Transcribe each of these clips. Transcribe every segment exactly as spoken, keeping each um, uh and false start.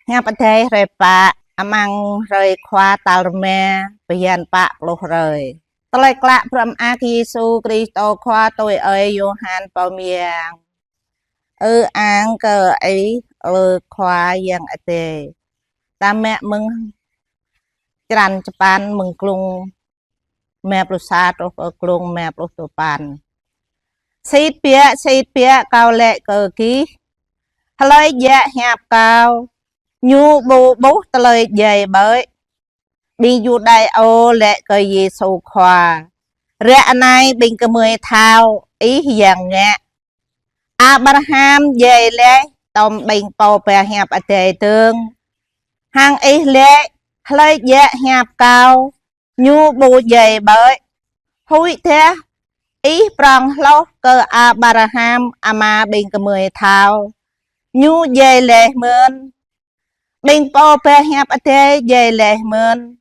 Hiăp Adai hrơi pă, amăng hrơi Khua tal rơma, bơyan pă pluh hrơi. Tơlơi klă pơrăm ak Yêsu Krist Khua tui ơi Yôhan pô mơyang. Ơ ang kơ Ih, ơ Khua Yang Adai. Ta mă mơ̆ng črăn čơpăn, mơ̆ng glông rơma pluh sa truh kơ glông rơma pluh duapăn. Sĭt biă, sĭt biă, Kâo laĭ kơ gih: Hlơi djă̱ hiăp Kâo, ñu ƀu ƀuh tơlơi djai ƀơi. Ƀing Yuđêô laĭ kơ Yêsu Khua: Ră anai ƀing gơmơi thâo Ih Yang ngă. Abraham djai laih, tơm ƀing pô ba hiăp Adai dơ̆ng. Hăng Ih laĭ: Hlơi djă̱ hiăp Kâo, ñu ƀu djai ƀơi. Huĭ dah Ih prŏng hloh kơ Abraham, ama ƀing gơmơi thâo, ñu djai laih mơ̆n. Ƀing pô ba hiăp Adai djai laih mơ̆n.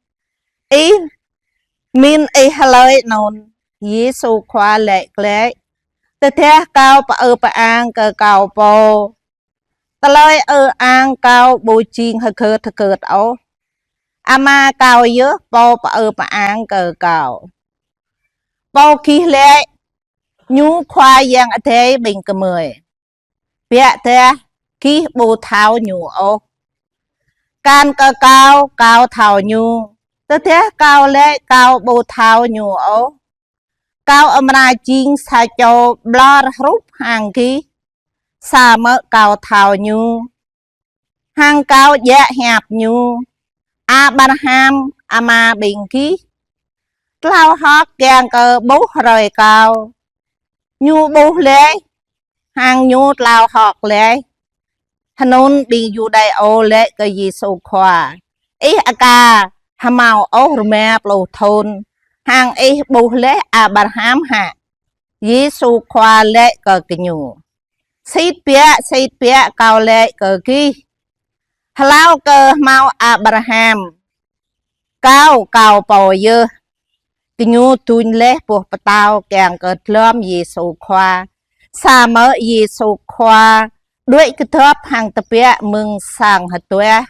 Ih, mĭn Ih hlơi anŭn? Yêsu Khua laĭ glaĭ: Tơdah Kâo pơư pơang kơ Kâo pô, tơlơi ư ang Kâo ƀu jing hơgĕt hơgĕt ôh. Ama Kâo yơh pô pơư pơang kơ Kâo. Pô gih laĭ, ñu Khua Yang Adai ƀing gơmơi, biă dah gih ƀu thâo ñu ôh. Kăn kơ Kâo, Kâo thâo ñu. Tơdah Kâo laĭ Kâo ƀu thâo ñu ôh, Kâo amra jing sa čô ƀlŏr hrup hăng gih. Samơ̆ Kâo thâo ñu, hăng Kâo djă̱ hiăp ñu. Abraham, ama ƀing gih, tlao hơ̆k kiăng kơ ƀuh hrơi Kâo. Ñu ƀuh laih, hăng ñu tlao hơ̆k laih. Anŭn ƀing Yuđêô laĭ kơ Yêsu Khua: Ih aka hơmâo ôh rơma pluh thŭn, hăng Ih ƀuh laih Abraham hă? Yêsu Khua laĭ kơ gơñu: Sĭt biă, sĭt biă, Kâo laĭ kơ gih, hlâo kơ hơmâo Abraham, Kâo, Kâo pô yơh. Gơñu duñ laih boh pơtâo kiăng kơ dlŏm Yêsu Khua. Samơ̆ Yêsu Khua đuaĭ kơdŏp hăng tơbiă mơ̆ng sang hơduah.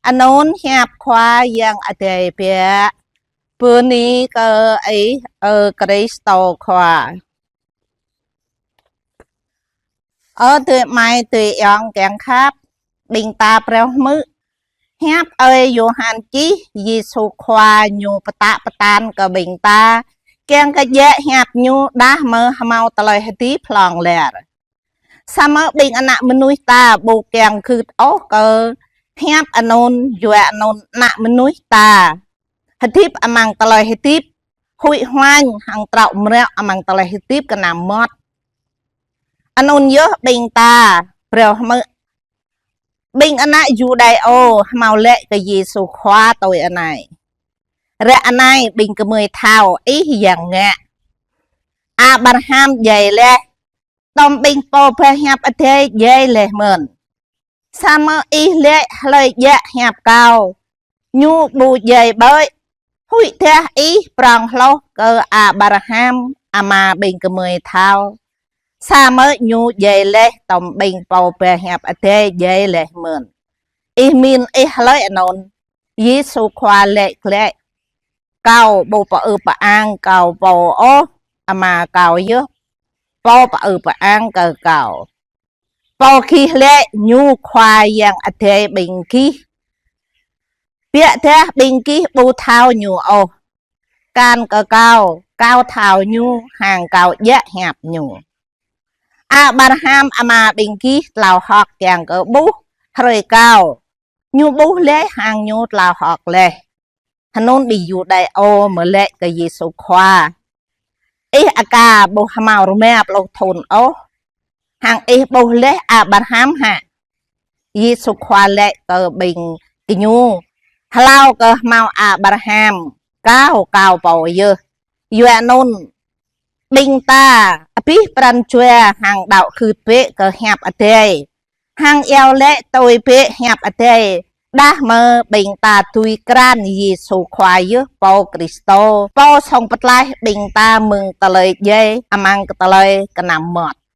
Anŭn hiăp Khua Yang Adai biă. Bơni kơ Ih, ơ Krist Khua. Ơ adơi amai adơi ayŏng kiăng khăp, ƀing ta phrâo hmư̆ hiăp ơi Yôhan čih, Yêsu Khua ñu pơtă pơtăn kơ ƀing ta kiăng kơ djă̱ hiăp ñu đah mơ̆ hơmâo tơlơi hơdip hlŏng lar. Samơ̆ ƀing ană mơnuih ta ƀu kiăng gưt ôh kơ hiăp anŭn, yua anŭn ană mơnuih ta hơdip amăng tơlơi hơdip huĭ huañ hăng trŏ mrŏ amăng tơlơi hơdip kơnăm mơmŏt. Anŭn yơh ƀing ta phrâo hmư̆ ƀing ană Yuđêô hơmâo laĭ kơ Yêsu Khua tui anai: Ră anai ƀing gơmơi thâo Ih Yang ngă. Abraham djai laih, tơm ƀing pô ba hiăp Adai djai laih mơ̆n. Samơ̆ Ih laĭ: Hlơi djă̱ hiăp Kâo, ñu ƀu djai ƀơi. Huĭ dah Ih prŏng hloh kơ Abraham, ama ƀing gơmơi thâo. Samơ̆ ñu djai laih, tơm ƀing pô ba hiăp Adai djai laih mơ̆n. Ih mĭn Ih hlơi anŭn? Yêsu Khua laĭ glaĭ: Kâo ƀu pơư pơang Kâo pô ôh, Ama Kâo yơh pô pơư pơang kơ Kâo. Pô gih laĭ ñu Khua Yang Adai ƀing gih. Biă dah ƀing gih ƀu thâo ñu ôh. Kăn kơ Kâo, Kâo thâo ñu, hăng Kâo djă̱ hiăp ñu. Abraham ama ƀing gih tlao hơ̆k kiăng kơ ƀuh hrơi Kâo. Ñu ƀuh laih hăng ñu tlao hơ̆k laih. Anŭn ƀing Yuđêô mơ̆ laĭ kơ Yêsu Khua: Ih aka ƀu hơmâo rơma pluh thŭn ôh, hăng Ih ƀuh laih Abraham hă? Yêsu Khua laĭ kơ ƀing gơñu: Hlâo kơ hơmâo Abraham, Kâo, Kâo pô yơh. Yua anŭn ƀing ta abih pran jua hăng đaŏ gưt bĕ kơ hiăp Adai, hăng iâu laĭ tui bĕ hiăp Adai, đah mơ̆ ƀing ta dưi krăn Yêsu Khua yơh pô Krist, pô song pơtlaih ƀing ta mơ̆ng tơlơi djai amăng tơlơi kơnăm mơmŏt.